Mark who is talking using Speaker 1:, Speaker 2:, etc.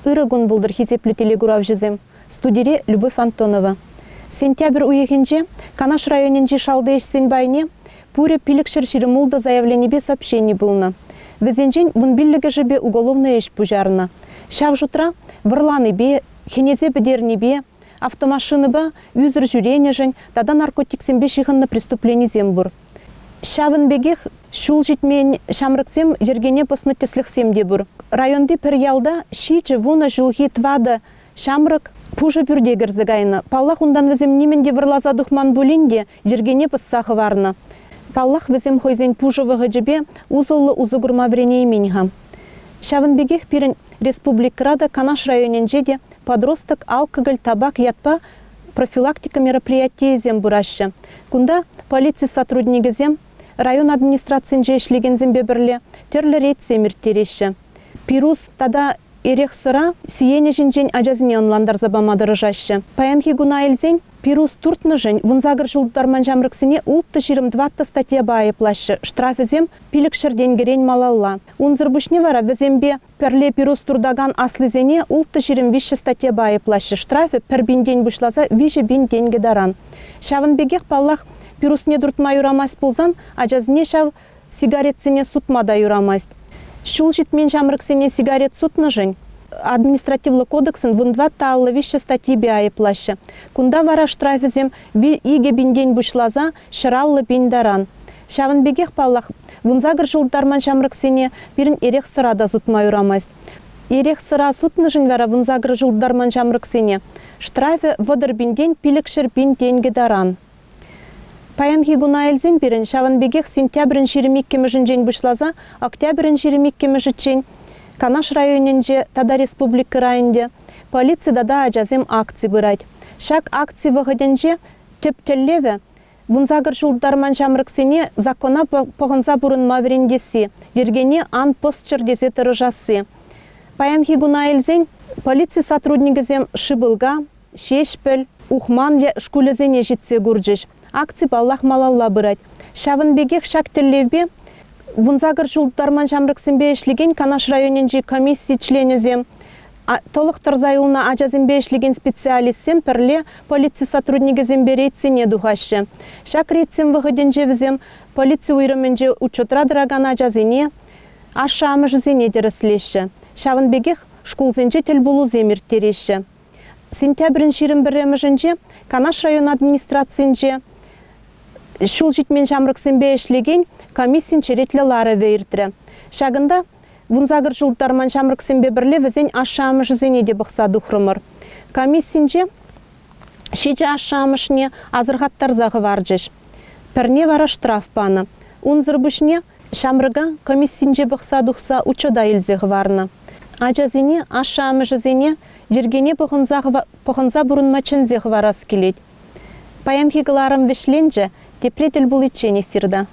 Speaker 1: Ырӑ кун пултӑр, хисеплӗ телекуравҫӑсем! Студире Любовь Антонова. Сентябрь уйӑхӗнче Канаш районӗнчи шалти ӗҫсен пайне пурӗ 526 заявленипе сообщени пулнӑ. Вӗсенчен вунпиллӗкӗшӗпе уголовнӑй ӗҫ пуҫарнӑ. Ҫав шутра вӑрланипе, хӗнесе пӗтернипе, автомашинӑпа ӳсӗр ҫӳренӗшӗн тата наркотиксемпе ҫыхӑннӑ преступленисем пур. Ҫавӑн пекех ҫул ҫитмен ҫамрӑксем йӗркене пӑснӑ тӗслӗхсем те пур. Районти пӗр ялта 7-10 ҫулхи тӑватӑ ҫамрӑк пушӑ пӳрте кӗрсе кайнӑ. Паллах, унтан вӗсем нимӗн те вӑрласа тухман пулин те йӗркене пӑсса хӑварнӑ. Паллах, вӗсем хӑйсен пушӑ вӑхӑчӗпе усӑллӑ усӑ курма вӗренеймен-ха. Ҫавӑн пекех пирӗн республикӑра та, Канаш районӗнче те Подросток, алкоголь, табак ятпа профилактика мероприятийӗсем пыраҫҫӗ. Кунта полици сотрудникӗсем район администрацийӗнче ӗҫлекенсемпе пӗрле тӗрлӗ рейдсем ирттереҫҫӗ. Пирус тата эрех-сӑра сиенӗ ҫинчен ачасене ӑнлантарса пама тӑрӑшаҫҫӗ. Паянхи куна илсен, пирус туртнӑшӑн 18 ҫул тутарман ҫамрӑксене 624 статьяпа айӑплаҫҫӗ, штрафӗсем 500 тенкӗрен малалла. Унсӑр пуҫне вара вӗсемпе Пӗрле пирус туртакан аслисене 623 статьяпа айӑплаҫҫӗ, штрафӗ пӗр пинтен пуҫласа 3 пин тенкӗ таран. Ҫавӑн пекех, паллах, пирусне туртма юрамасть пулсан ачасене ҫав сигаретсене сутма та юрамасть. Ҫул ҫитмен ҫамрӑксене сигарет сутнӑшӑн административлӑ кодексӑн 1453 статйипе айӑплаҫҫӗ. Кунта вара штрафӗсем 2 пинтен пуҫласа 150 пин таран. Ҫавӑн пекех, паллах, 18 ҫул тутарман ҫамрӑксене пирӗн эрех-сӑра та сутма юрамасть. Эрех-сӑра сутнӑшӑн вара 18 ҫул тутарман ҫамрӑксене штрафӗ 30 пинтен 500 пин тенкӗ таран. Паянхи куна илсен пирӗн ҫавӑн пекех сентябрӗн 22-мӗшӗнчен пуҫласа октябрӗн 22-мӗшӗччен Канаш районӗнче тата республикӑра ӗнтӗ Полици тата ачасем акци пырать. Ҫак акци вӑхӑтӗнче тӗп тӗллевӗ 18 ҫул тутарман ҫамрӑксене закона пӑхӑнса пурӑнма вӗрентесси, йӗркене ан пӑсчӑр тесе тӑрӑшасси. Паянхи куна илсен полици сотрудникӗсем Шипылка, Ҫеҫпӗл, Ухман шкулӗсене ҫитсе курчӗҫ. Акци, паллах, малалла пырать. Ҫавӑн пекех ҫак тӗллевпе 18 ҫул тутарман ҫамрӑксемпе ӗҫлекен Канаш районӗнчи комисси членӗсем, тӑлӑх тӑрса юлнӑ ачасемпе ӗҫлекен специалистсем пӗрле полици сотрудникӗсемпе рейдсене тухаҫҫӗ. Ҫак рейдсем вӑхӑтӗнче вӗсем полици уйрӑмӗнче учетра тӑракан ачасене, ашшӗ-амӑшӗсене тӗрӗслеҫҫӗ. Ҫавӑн пекех шкулсенче тӗлпулусем ирттереҫҫӗ. Сентябрӗн 21-мӗшӗнче Канаш район администрацийӗнче ҫул ҫитмен ҫамрӑксемпе ӗҫлекен комиссин черетлӗ ларӑвӗ иртрӗ. Ҫакӑнта 18 ҫул тутарман ҫамрӑксемпе пӗрле вӗсен ашшӗ-амӑшӗсене те пӑхса тухрӑмӑр. Комиссинче ҫичӗ ашшӗ-амӑшне асӑрхаттарса хӑварчӗҫ. Пӗрне вара штраф панӑ. Унсӑр пуҫне ҫамрӑка комиссинче пӑхса тухса учета илсе хӑварнӑ. Ачасене, ашшӗ-амӑшӗсене йӗркене пӑхӑнса, пӑхӑнса пурӑнма чӗнсе хӑварас килет. Паянхи кӑларӑм вӗҫленчӗ, тепре тӗл пуличчен эфирта.